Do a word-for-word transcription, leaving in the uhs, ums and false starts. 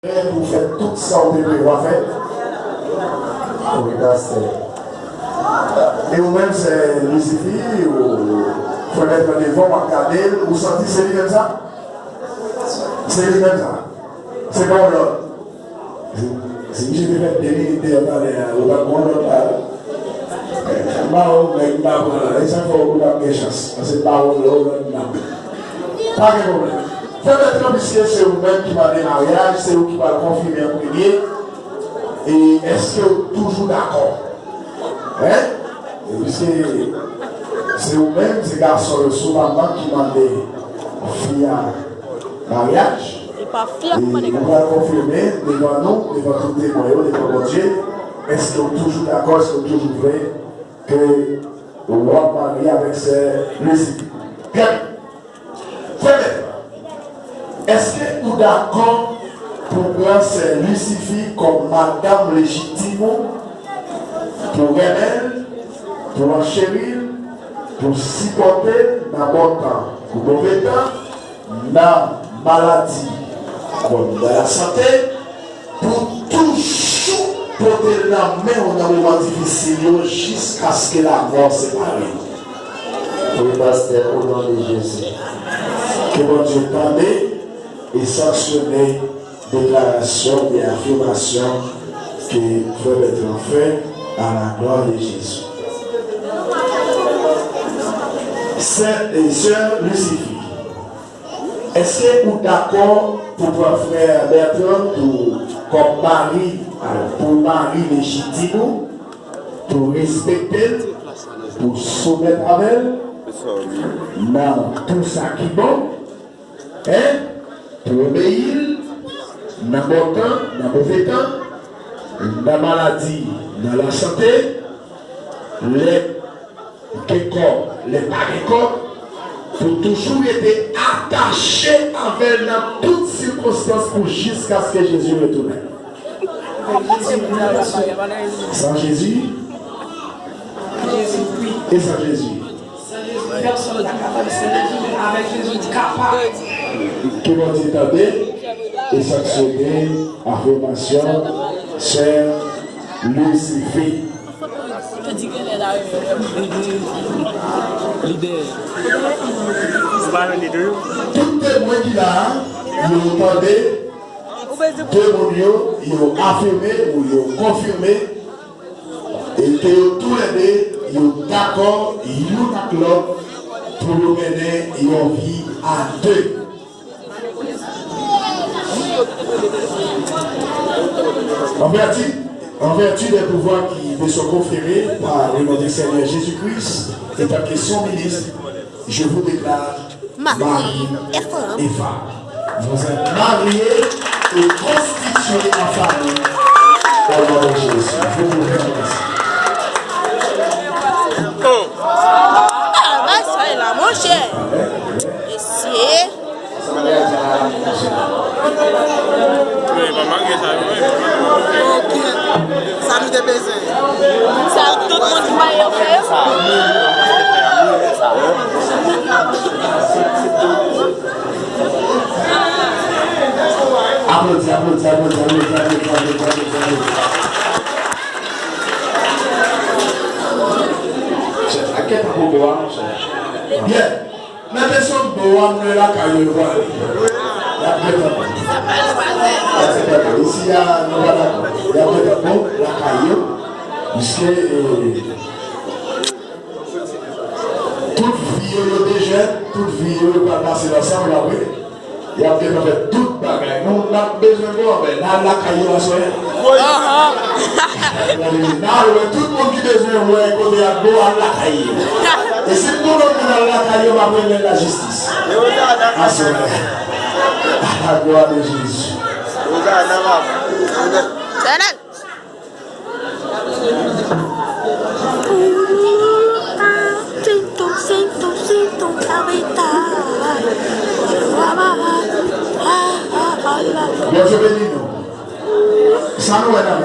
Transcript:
Prè pou fè tout sa w te prevwa fè? Wi, pastè. E ou menm, sè Lisifi, ou frè Bètran devan, w ap gade l, ou santi se li menm sa? Se li menm sa. Se pa yon lòt. Si, si misye te fè de minit deyò talè a, ou t ap gon lòt la. M pa wè yon nèg m pa pran la. E sa k fè ou t ap gen chans. Paske m pa wè yon lòt la. Pa gen pwoblèm. Frè Bètran, piske se ou menm ki mande maryaj, se ou ki pral konfime an premye. E èske ou toujou dakò? Hein? E piske se ou menm, se gason yo sou manman ki mande fi a maryaj. E pa fi a ki mande. E ou pral konfime devan nou, devan tout temwen yo, devan Bondye, èske ou toujou dakò, èske ou toujou vle ke w ap marye avèk sè Lucy? Frè Bètran, èske ou dakò pou pran sè Lisifi kòm madanm lejitim ou, pou renmen l, pou ancheri l, pou sipòte l nan bon tan kou move tan, nan maladi kòm nan lasante, pou toujou pote l nan men w nan moman difisil yo jiskaske lamò separe nou. Wi, pastè, o non de Jezi. Ke Bondye tande e sanksyone deklarasyon oubyen afimasyon ke frè Bètran fè, à la gloire de Jésus. Sè, e sè Lisifi, èske ou dakò pou pran frè Bètran pou, kòm mari, pou mari lejitim ou, pou respekte l, pou soumèt avè l nan tou sa ki bon, en, pou obeyi l nan bon tan, nan move tan, nan maladi, nan lasante, lè gen kòb, lè pa gen kòb, pou toujou rete atache avè l nan tout sikonstans pou jiskaske Jezi retounen. San Jezi, e san Jezi. Pèsonn pa kapab sèvi Jezi, men avèk Jezi, ou kapab. Ke Bondye tande e sanksyone afimasyon sè Lisifi. Lidè. Tout temwen ki la a, yo tande, de moun yo, yo afime ou yo konfime e ke yo toulède, yo dakò youn ak lòt pou yo mennen yon vi a de. En vertu, en vertu des pouvoirs qui me sont conférés par le nom du Seigneur Jésus-Christ, en tant que son ministre, je vous déclare mari et femme. Vous êtes mariés et constitués en famille au nom de Jésus. Vous pouvez commencer. Oh. Ah, bay sa la, monchè. Mesye. Wi, pa malgre sa, wi. Sa nou te bezwen. Sa tout moun ki pa yo fè. Aplodi, aplodi, aplodi. Chèf, ak kèt ak popo a, monchè. Byen. Mete sou do a, moun yo lakay yo, yo prale. Y ap gentan bon. Y ap gentan bon. Isi a, nou pa dakò. Y ap gentan bon lakay yo. Piske, eh, tout vi yo, yo te jèn, tout vi yo, yo pral pase ansanm, apre. Y ap gentan fè tout bagay. Nou, n ap bezwen bon, anben, n al lakay yo aswè. N al wè tout moun ki bezwen wè kote y ap bon, al lakay yo. E si tout moun al lakay yo, m ap rele lajistis. Aswè. A la glwa de Jezi. Sènèl. Bondye beni nou. Sa nou wè nan